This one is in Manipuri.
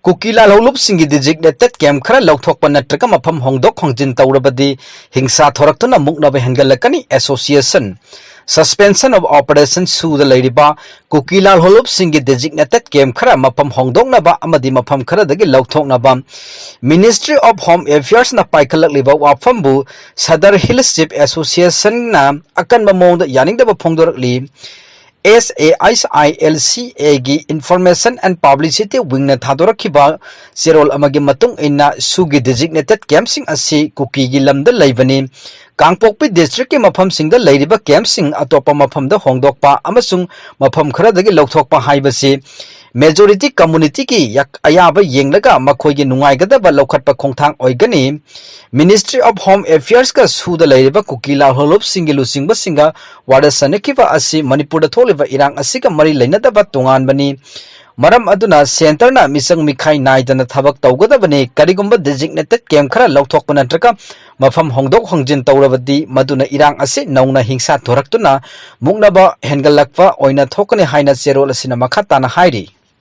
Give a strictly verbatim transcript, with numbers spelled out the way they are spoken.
ꯀꯨꯀꯤ ꯂꯥꯜꯍꯧꯂꯨꯞꯁꯤꯡꯒꯤ designated camp ꯈꯔ ꯂꯧꯊꯣꯛꯄ ꯅꯠꯇ꯭ꯔꯒ ꯃꯐꯝ ꯍꯣꯡꯗꯣꯛ ꯍꯣꯡꯖꯤꯟ ꯇꯧꯔꯕꯗꯤ ꯍꯤꯡꯁꯥ ꯊꯣꯔꯛꯇꯨꯅ ꯃꯨꯛꯅꯕ ꯍꯦꯟꯒꯠꯂꯛꯀꯅꯤ꯫ Association Suspension of Operation ꯁꯨꯗ ꯂꯩꯔꯤꯕ ꯀꯨꯀꯤ ꯂꯥꯜꯍꯧꯂꯨꯞꯁꯤꯡꯒꯤ designated camp ꯈꯔ ꯃꯐꯝ ꯍꯣꯡꯗꯣꯛꯅꯕ ꯑꯃꯗꯤ ꯃꯐꯝ ꯈꯔꯗꯒꯤ ꯂꯧꯊꯣꯛꯅꯕ Ministry of Home Affairs ꯅ ꯄꯥꯏꯈꯠꯂꯛꯂꯤꯕ ꯋꯥꯐꯝꯕꯨ Sadar Hills Chief Association ꯅ ꯑꯀꯟꯕ ꯃꯑꯣꯡꯗ ꯌꯥꯅꯤꯡꯗꯕ ꯐꯣꯡꯗꯣꯔꯛꯂꯤ꯫ S A H I L C A ꯒꯤ Information and Publicity Wing ꯅ ꯊꯥꯗꯣꯔꯛꯈꯤꯕ ꯆꯦꯔꯣꯜ ꯑꯃꯒꯤ ꯃꯇꯨꯡ ꯏꯟꯅ, ꯁꯨꯒꯤ designated camp ꯁꯤꯡ ꯑꯁꯤ ꯀꯨꯀꯤꯒꯤ ꯂꯝꯗ ꯂꯩꯕꯅꯤ꯫ ꯀꯥꯡꯄꯣꯛꯄꯤ district ꯀꯤ ꯃꯐꯝꯁꯤꯡꯗ ꯂꯩꯔꯤꯕ camp ꯁꯤꯡ ꯑꯇꯣꯞꯄ ꯃꯐꯝꯗ ꯍꯣꯡꯗꯣꯛꯄ ꯑꯃꯁꯨꯡ ꯃꯐꯝ ꯈꯔꯗꯒꯤ ꯂꯧꯊꯣꯛꯄ ꯍꯥꯏꯕꯁꯤ majority community ꯒꯤ ꯌꯥꯛ-, ꯑꯌꯥꯕ ꯌꯦꯡꯂꯒ ꯃꯈꯣꯏꯒꯤ ꯅꯨꯡꯉꯥꯏꯒꯗꯕ ꯂꯧꯈꯠꯄ ꯈꯣꯡꯊꯥꯡ ꯑꯣꯏꯒꯅꯤ꯫ Ministry of Home Affairs ꯀ ꯁꯨꯗ ꯂꯩꯔꯤꯕ ꯀꯨꯀꯤ ꯂꯥꯜꯍꯧꯂꯨꯞꯁꯤꯡꯒꯤ ꯂꯨꯆꯤꯡꯕꯁꯤꯡꯒ ꯋꯥꯔꯦ ꯁꯥꯅꯈꯤꯕ ꯑꯁꯤ ꯃꯅꯤꯄꯨꯔꯗ ꯊꯣꯛꯂꯤꯕ ꯏꯔꯥꯡ ꯑꯁꯤꯒ ꯃꯔꯤ ꯂꯩꯅꯗꯕ ꯇꯣꯉꯥꯟꯕꯅꯤ꯫ ꯃꯔꯝ ꯑꯗꯨꯅ centre ꯅ ꯃꯤꯆꯪ ꯃꯤꯈꯥꯏ ꯅꯥꯏꯗꯅ ꯊꯕꯛ ꯇꯧꯒꯗꯕꯅꯤ꯫ ꯀꯔꯤꯒꯨꯝꯕ designated camp ꯈꯔ ꯂꯧꯊꯣꯛꯄ ꯅꯠꯇ꯭ꯔꯒ ꯃꯐꯝ ꯍꯣꯡꯗꯣꯛ ꯍꯣꯡꯖꯤꯟ ꯇꯧꯔꯕꯗꯤ ꯃꯗꯨꯅ ꯏꯔꯥꯡ ꯑꯁꯤ ꯅꯧꯅ ꯍꯤꯡꯁꯥ ꯊꯣꯔꯛꯇꯨꯅ ꯃꯨꯛꯅꯕ ꯍꯦꯟꯒꯠꯂꯛꯄ ꯑꯣꯏꯅ ꯊꯣꯛꯀꯅꯤ ꯍꯥꯏꯅ ꯆꯦꯔꯣꯜ ꯑꯁꯤꯅ ꯃꯈꯥ ꯇꯥꯅ ꯍꯥꯏꯔꯤ꯫